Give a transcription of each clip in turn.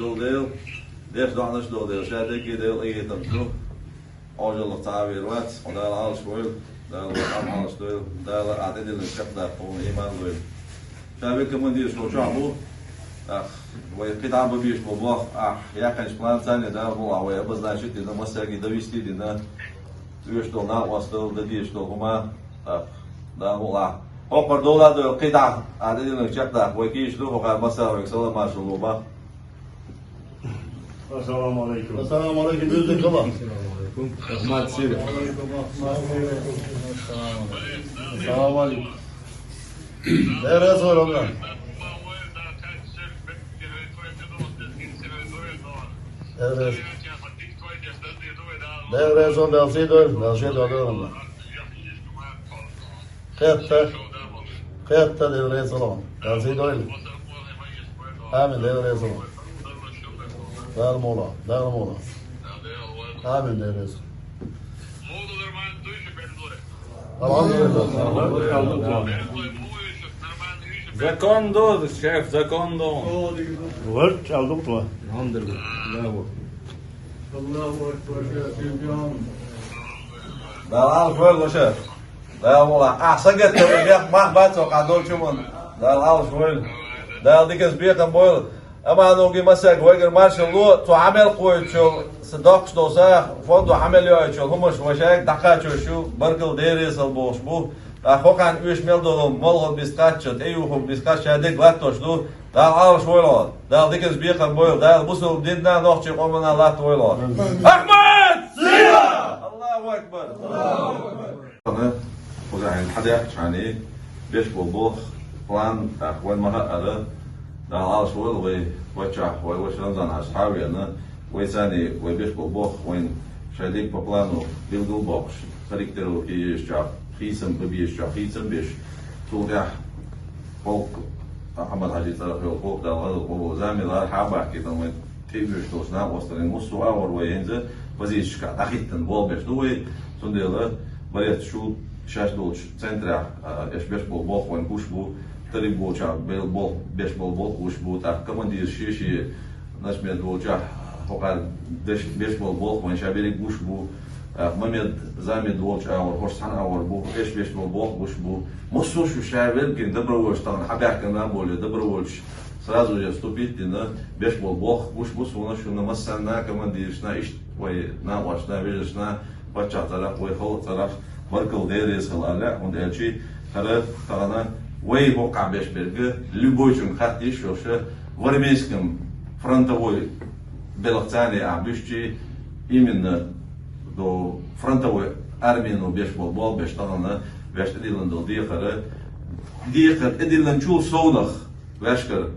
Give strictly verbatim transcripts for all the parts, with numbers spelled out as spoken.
Дела, деш доӀанаш дола Дела, ша дегги Дела къахетам ду. Ӏожаллах цхьа а вер вац, хьо Дала Ӏалаш войла, Дала вай къам Ӏалаш дойла, Дала а тӀедиллина чакхдаккха хьона иман лойла. Ша векаман дезаш хьо чохь бу, ах, вай кхидӀа а бан безаш бо бох, ах, яьккхинчу планца а Дала муха вай обозначить дина, массаьрга довести дина, оьшуш долу накъостал, дан дезаш долу хӀума, ах, Дала муха. ХӀокхуьнан дола а дойла, кхидӀа а тӀедиллина чакхдаккха вай кийча ду, хӀокхара массара вайга салам маршалла лур бу. Ассаламу алейкум. Ассаламу алейкум. Юзлик хала. Ассаламу алейкум. Ахмад Сири. Ассаламу алейкум. Дера зор, Роман. Дера зор. Дера зор, Дала сий дойла, Дала сий дойла, Роман. Кхетта. Кхетта, Дела реза хуьлда. Дала сий дойла. Амин, Дела реза хуьлда. Дала муха, Дала муха. Амин, Дела реза хуьлда. Алхьамдулиллах. Закон ду, шеф, закон ду. Ларч алдукла. Алхьамдулиллах. Аллаху акбар, я чемпион. Дала Ӏалаш войла, шеф. Дала муха. Ахьа сагатта вай бехк мах бац хӀокху долчу хӀуманна. Дала Ӏалаш войла. Дала диканца бекхам бойла. Амма нуги масех вайгара маршалла ло, цо хьан мел кхойтучул, сан доккхуш долу сагӀа, фонду хьан мел йоуьйтучул хӀумаш вай шайга дӀакхачош ю, баркалла, Дела реза хуьлда бохуш бу. ТӀаккха хӀокхарна оьшуш мел долу молхалла бистхаччалц, тӀеюхург бистхаччалц ша дерг латтош ду. Дала Ӏалаш войла хьо. Дала диканца бекхам бойла. Дала бусалба динна, нохчийн къомана латта войла хьо. Ахмад! Сила! Аллаху акбар! Кхузахь хьан хьан даьккхачхьана беш болу болх, план, тӀаккха вайн ма-хаъара, Дала Ӏалаш войла вай паччахь, вай ваша Рамзан-Хьаьжа схьа а веана, вай царний вай беш болу болх, вайн шайн дерг по плану билгал а боккхуш, корректировка езачохь, хийцам бан безачохь, хийцам беш, цул тӀаьхьа полк, Ахьмад-Хьаьжин цӀарах йолу полк, Дала гӀазот къобал, замин лара хьан а бахкийтина вайн тӀеоьцуш долчу накъосталла, массо а агӀор вай хӀинца позицешкахь дӀахӀиттина болх беш ду вай, цундела барец шу шаьш долчу центрехь, а, эш беш болу болх вайн гуш бу, тарриг болчохь бел-, болх беш болу болх гуш бу, тӀаккха командираш шен-шен начмед волчохь хӀокхара деш беш болу болх вайн ша берриг гуш бу, а, ма-мед, замед волчу агӀор, хӀорш цхьана агӀор бу, эш беш болу болх гуш бу. Массо а шу ша верг гина добровольцаш тахана хьан баьхкина а боле, добровольцаш сразу же вступить дина, беш болу болх гуш бу суна, шуна массарна, командирашна, иштта вай накъосташна, вежаршна, паччахь цӀарах, вай халкъ цӀарах, баркалла, Дела реза хуьлда аьлла, хӀунда аьлча хӀара тахана вай хӀокхахь беш берг, любойчунга хатта йиш йолуш, в армейском фронтовой белхаца а буьстчи, именно до фронтовой армино беш болу болх беш тахана ваьш тӀедиллина долу дехар, дехар тӀедиллинчул совнах, ваьшкара,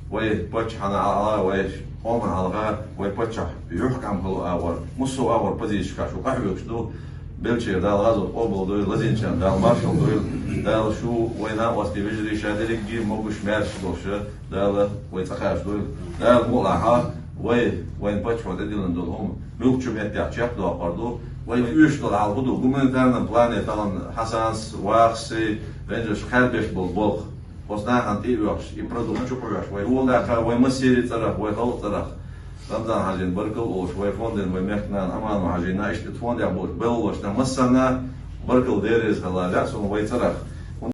вай паччахьна хьалха, вай къомана хьалха, вай паччахь юьхькӀам хилла агӀор, массо а агӀор позицешкахь шу къахьоьгуш ду, беллачеран Дала гӀазот къобал дойла, лазийначарна Дала маршалла дойла, Дала шу, вай накъостий, вежарий ша дерриге а могуш, маьрша долуш, Дала вай цӀа кхачадойла, Дала мукъалахь, вай, вайн паччахьо тӀедиллина долу хӀума муьлххачу меттехь чекхдоккхур ду, вай оьшуш долу хьал хӀун ду, гуманитарном плане тахана Хьасанс, Вахас, вежарш кхаьрбеш болу болх. Оцу нахана тӀе а оьхуш, и продукт чу кхоьхьуш, вай гӀолдаьккха, вай массеран цӀарах, вай халкъан цӀарах, Рамзан-Хьаьжина баркалла олуш, вай фондана, вай мехкан нана Амано-Хьаьжина, иштта фондехь болчу белхалошна, массарна баркалла, Дела реза хуьлда аьлла, суна вай цӀарах.